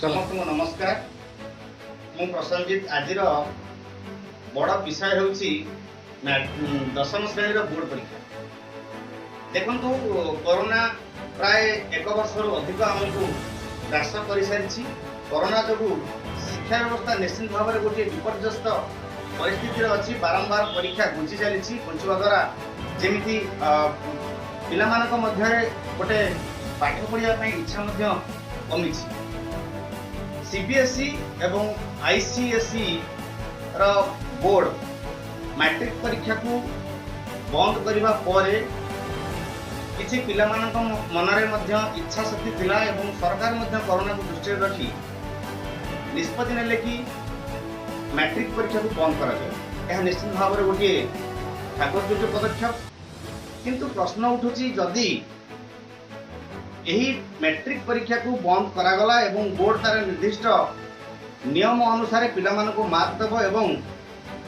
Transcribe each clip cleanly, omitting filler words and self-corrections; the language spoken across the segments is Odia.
ସମସ୍ତଙ୍କୁ ନମସ୍କାର। ମୁଁ ପ୍ରସଞ୍ଜିତ। ଆଜିର ବଡ଼ ବିଷୟ ହେଉଛି ଦଶମ ଶ୍ରେଣୀର ବୋର୍ଡ ପରୀକ୍ଷା। ଦେଖନ୍ତୁ, କରୋନା ପ୍ରାୟ ଏକ ବର୍ଷରୁ ଅଧିକ ଆମକୁ ଗ୍ରାସ କରିସାରିଛି। କରୋନା ଯୋଗୁଁ ଶିକ୍ଷା ବ୍ୟବସ୍ଥା ନିଶ୍ଚିତ ଭାବରେ ଗୋଟିଏ ବିପର୍ଯ୍ୟସ୍ତ ପରିସ୍ଥିତିରେ ଅଛି। ବାରମ୍ବାର ପରୀକ୍ଷା ଘୁଞ୍ଚି ଚାଲିଛି। ଘୁଞ୍ଚିବା ଦ୍ୱାରା ଯେମିତି ପିଲାମାନଙ୍କ ମଧ୍ୟରେ ଗୋଟେ ପାଠ ପଢ଼ିବା ପାଇଁ ଇଚ୍ଛା ମଧ୍ୟ କମିଛି। ସିବିଏସ୍ଇ ଏବଂ ଆଇସିଏସ୍ଇ ର ବୋର୍ଡ ମାଟ୍ରିକ ପରୀକ୍ଷାକୁ ବନ୍ଦ କରିବା ପରେ କିଛି ପିଲାମାନଙ୍କ ମନରେ ମଧ୍ୟ ଇଚ୍ଛା ଶକ୍ତି ଥିଲା ଏବଂ ସରକାର ମଧ୍ୟ କରୋନାକୁ ଦୃଷ୍ଟିରେ ରଖି ନିଷ୍ପତ୍ତି ନେଲେ କି ମାଟ୍ରିକ ପରୀକ୍ଷାକୁ ବନ୍ଦ କରାଯାଉ। ଏହା ନିଶ୍ଚିତ ଭାବରେ ଗୋଟିଏ ସ୍ୱାଗତଯୋଗ୍ୟ ପଦକ୍ଷେପ। କିନ୍ତୁ ପ୍ରଶ୍ନ ଉଠୁଛି, ଯଦି ଏହି ମାଟ୍ରିକ ପରୀକ୍ଷାକୁ ବନ୍ଦ କରାଗଲା ଏବଂ ବୋର୍ଡ ତାର ନିର୍ଦ୍ଦିଷ୍ଟ ନିୟମ ଅନୁସାରେ ପିଲାମାନଙ୍କୁ ମାର୍କ ଦେବ ଏବଂ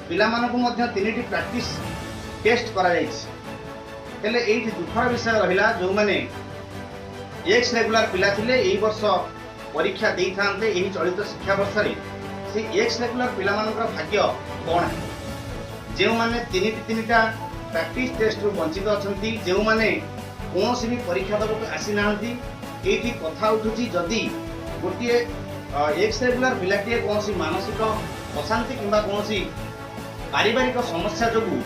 ପିଲାମାନଙ୍କୁ ମଧ୍ୟ ତିନିଟି ପ୍ରାକ୍ଟିସ୍ ଟେଷ୍ଟ କରାଯାଇଛି, ହେଲେ ଏଇଠି ଦୁଃଖର ବିଷୟ ରହିଲା, ଯେଉଁମାନେ ଏକ୍ସ ରେଗୁଲାର ପିଲା ଥିଲେ, ଏଇ ବର୍ଷ ପରୀକ୍ଷା ଦେଇଥାନ୍ତେ ଏହି ଚଳିତ ଶିକ୍ଷାବର୍ଷରେ, ସେଇ ଏକ୍ସ ରେଗୁଲାର ପିଲାମାନଙ୍କର ଭାଗ୍ୟ କ'ଣ ହେବ? ଯେଉଁମାନେ ତିନିଟି ତିନିଟା ପ୍ରାକ୍ଟିସ୍ ଟେଷ୍ଟରୁ ବଞ୍ଚିତ ଅଛନ୍ତି, ଯେଉଁମାନେ କୌଣସି ବି ପରୀକ୍ଷା ଦେବାକୁ ଆସିନାହାନ୍ତି। ଏଇଠି କଥା ଉଠୁଛି, ଯଦି ଗୋଟିଏ ଏକ୍ସ ରେଗୁଲାର ପିଲାଟିଏ କୌଣସି ମାନସିକ ଅଶାନ୍ତି କିମ୍ବା କୌଣସି ପାରିବାରିକ ସମସ୍ୟା ଯୋଗୁଁ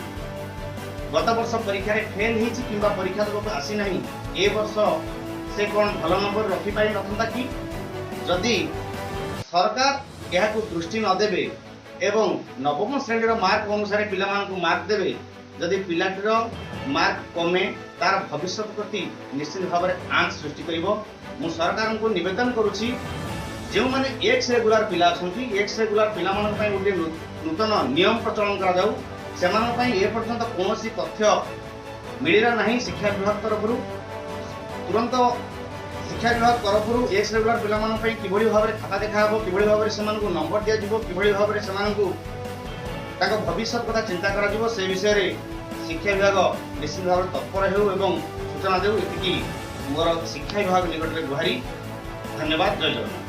ଗତ ବର୍ଷ ପରୀକ୍ଷାରେ ଫେଲ୍ ହେଇଛି କିମ୍ବା ପରୀକ୍ଷା ଦେବାକୁ ଆସିନାହିଁ, ଏ ବର୍ଷ ସେ କ'ଣ ଭଲ ନମ୍ବର ରଖିପାରିନଥାନ୍ତା କି? ଯଦି ସରକାର ଏହାକୁ ଦୃଷ୍ଟି ନ ଦେବେ ଏବଂ ନବମ ଶ୍ରେଣୀର ମାର୍କ ଅନୁସାରେ ପିଲାମାନଙ୍କୁ ମାର୍କ ଦେବେ, ଯଦି ପିଲାଟିର ମାର୍କ କମେ, ତାର ଭବିଷ୍ୟତ ପ୍ରତି ନିଶ୍ଚିତ ଭାବରେ ଆଞ୍ଚ ସୃଷ୍ଟି କରିବ। ମୁଁ ସରକାରଙ୍କୁ ନିବେଦନ କରୁଛି, ଯେଉଁମାନେ ଏକ୍ସ ରେଗୁଲାର ପିଲା ଅଛନ୍ତି, ଏକ୍ସ ରେଗୁଲାର ପିଲାମାନଙ୍କ ପାଇଁ ଗୋଟିଏ ନୂତନ ନିୟମ ପ୍ରଚଳନ କରାଯାଉ। ସେମାନଙ୍କ ପାଇଁ ଏପର୍ଯ୍ୟନ୍ତ କୌଣସି ତଥ୍ୟ ମିଳିଲା ନାହିଁ ଶିକ୍ଷା ବିଭାଗ ତରଫରୁ। ତୁରନ୍ତ ଶିକ୍ଷା ବିଭାଗ ତରଫରୁ ଏକ୍ସ ରେଗୁଲାର ପିଲାମାନଙ୍କ ପାଇଁ କିଭଳି ଭାବରେ ଖାତା ଦେଖାହେବ, କିଭଳି ଭାବରେ ସେମାନଙ୍କୁ ନମ୍ବର ଦିଆଯିବ, କିଭଳି ଭାବରେ ସେମାନଙ୍କୁ ତାଙ୍କ ଭବିଷ୍ୟତ କଥା ଚିନ୍ତା କରାଯିବ, ସେ ବିଷୟରେ ଶିକ୍ଷା ବିଭାଗ ନିଶ୍ଚିତ ଭାବରେ ତତ୍ପର ହେଉ ଏବଂ ସୂଚନା ଦେଉ। ଏତିକି ମୋର ଶିକ୍ଷା ବିଭାଗ ନିକଟରେ ଗୁହାରି। ଧନ୍ୟବାଦ। ଜୟ ଜଗନ୍ନାଥ।